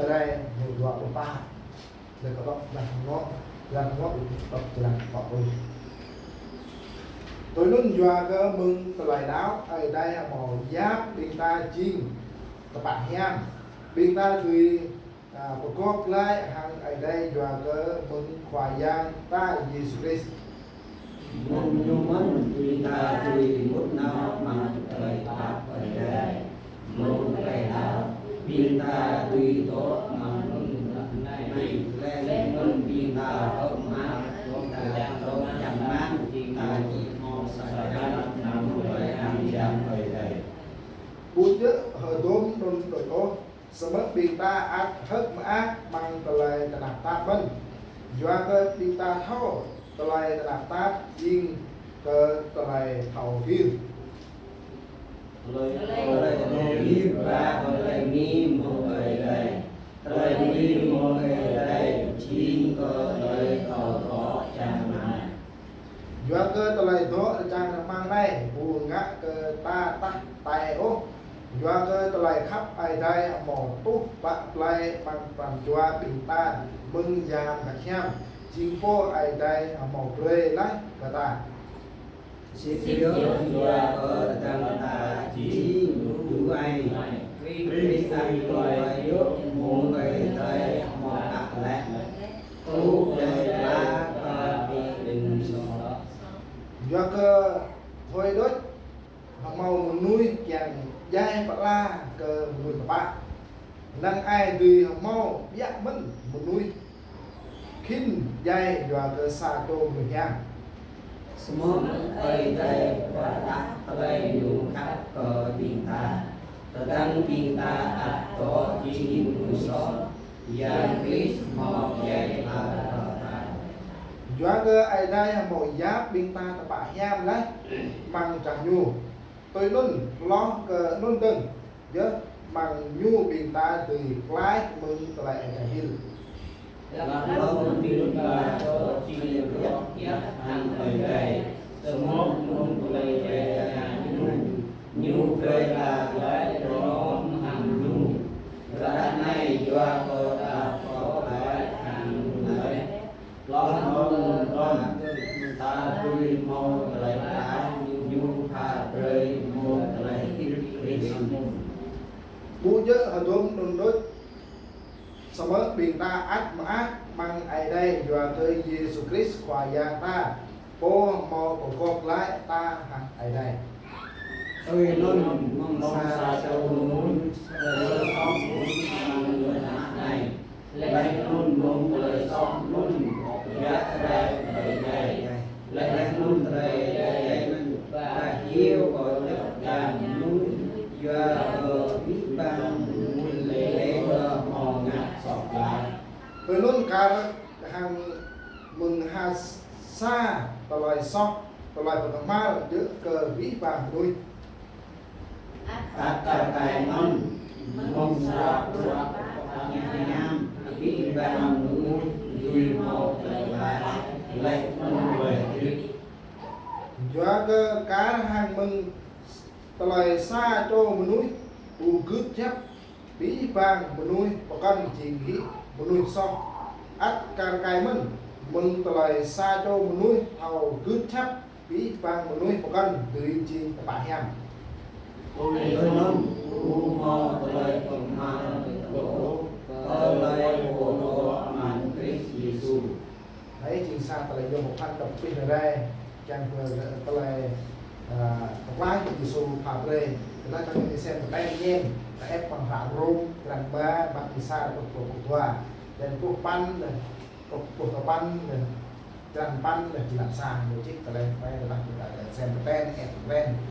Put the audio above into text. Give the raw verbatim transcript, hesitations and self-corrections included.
Rai mơ̆ng dua pluh pă, lĕ kơ đŏk čơlah ngŏ, čơlah ngŏ, đŏk čơlah pă pluh. Tui anŭn yua kơ mơ̆ng tơlơi đaŏ, Ơi Adai hơmâo yap ƀing ta jing tơpă hiam. Ƀing ta dưi, a, pơgop glaĭ hăng Ơi Adai yua kơ mơ̆ng Khua Yang ta Yêsu Krist. Mơ̆ng Ñu mơ̆n ƀing ta dưi mŭt nao amăng tơlơi pap Ơi Adai. Mơ̆ng tơlơi đaŏ, ƀing ta dưi dŏ amăng anŭn anai, laih anŭn ƀing ta hơ̆k mơak, ƀing ta dŏ čang rơmang, ƀing ta či hmâo sa črăn amăng tơlơi ang yang Ơi Adai. Ƀu djơ̆ hơdôm anŭn đôč ôh, samơ̆ ƀing ta ăt hơ̆k mơak amăng tơlơi tơnap tap mơ̆n. Yua kơ ƀing ta thâo tơlơi tơnap tap jing kơ tơlơi thâo gir. Tơlơi thâo gir ba tơlơi mi mơ̆ng Ơi Adai. Tơlơi mi mơ̆ng Ơi Adai jing kơ tơlơi thâo dŏ čang rơmang. Yua kơ tơlơi dŏ čang rơmang anai ƀu ngă kơ ta tah tai ôh. Yua kơ tơlơi khăp Ơi Adai hơmâo tuh pă plơi amăng pran jua ƀing ta mơ̆ng Yang Bơngăt Hiam, jing Pô Ơi Adai hơmâo brơi laih kơ ta. Sĭt yơh yua kơ tơdang ta jing lu ai, Krist ăt tui yơh mơ̆ng Ơi Adai hơmâo pă laih. Tŭ laih ta kơ ƀing mơnuih soh. Yua kơ hơi đôč hơmâo mơnuih kiăng djai pơala kơ mơnuih tơpă. Năng ai dưi hơmâo biă mơ̆n mơnuih khĭn djai yua kơ sa čô mơnuih hiam. Samơ̆ Ơi Adai pơrơđah tơlơi Ñu khăp kơ ƀing ta, tơdang ƀing ta ăt dŏ jing mơnuih soh, Yang Krist hơmâo djai pơala kơ ta. Yua kơ Ơi Adai hơmâo yap ƀing ta tơpă hiam laih amăng drah Ñu. Tui anŭn, hloh kơ anŭn dơ̆ng, yơh amăng Ñu ƀing ta dưi klaih mơ̆ng tơlơi Ơi Adai hil. Laih anŭn ƀing ta dŏ jing ruah yap hăng Ơi Adai, samơ̆ mơ̆ng tơlơi djai Ñu, Ñu brơi ta glaĭ hrŏm hăng Ñu. Ră anai yua kơ ta pơgop glaĭ hăng Ñu laih, laih anŭn ta dưi hmâo tơlơi pap Ñu pha brơi mơ̆ng tơlơi hơdip Krist. Ƀu djơ̆ hơdôm anŭn đôč, samơ̆ ƀing ta ăt mơak amăng Ơi Adai yua kơ Yêsu Krist Khua Yang ta, Pô hơmâo pơgop glaĭ ta hăng Ơi Adai. Tui anŭn mơ̆ng sa čô mơnuih, tơlơi soh mơnuih amăng lŏn tơnah anai. Laih anŭn mơ̆ng tơlơi soh anŭn, yap rai tơlơi djai. Laih anŭn tơlơi djai anŭn, ba hiu kơ djŏp djam mơnuih, yua kơ abih bang mơnuih lĕ kơ hơmâo ngă soh glaĭ. Tui anŭn kar hăng mơ̆ng ha sa tơlơi soh, tơlơi pơkơhma̱l djơ̆ kơ abih bang mơnuih. Ăt kar kaĭ anŭn, mơ̆ng sa bruă pơkơhma̱l hiam, abih bang mơnuih dưi hmâo tơlơi pap, laih anŭn tơlơi hơdip. Yua kơ kar hăng mơ̆ng tơlơi sa čô mơnuih ƀu gưt jăp, abih bang mơnuih pơkŏn jing hĭ mơnuih soh. Ăt kar kaĭ mơ̆n, mơ̆ng tơlơi sa čô mơnuih thâo gưt jăp, abih bang mơnuih pơkŏn dưi jing tơpă hiam. Tui anŭn, ƀu hmâo tơlơi pơkơhma̱l ôh kơ tơlơi pô dŏ amăng Krist Yêsu. Anai jing sa tơlơi yôm pơphan kơ abih bang rai, kiăng kơ tơlơi, a, pơklaih Yêsu pha brơi. Tơdah kơ ƀing ih sem pơtĕn ñen, ta ĕp amăng hră Rôm, črăn rơma, mơ̆ng sa truh pluh dua. Laih anŭn pluh păn, laih anŭn pluh dua păn, laih anŭn črăn păn, laih anŭn jơlan sa, ñu čih tơlơi, tơlơi, tơlơi, tơlơi sem pơtĕn, ĕp pơtĕn.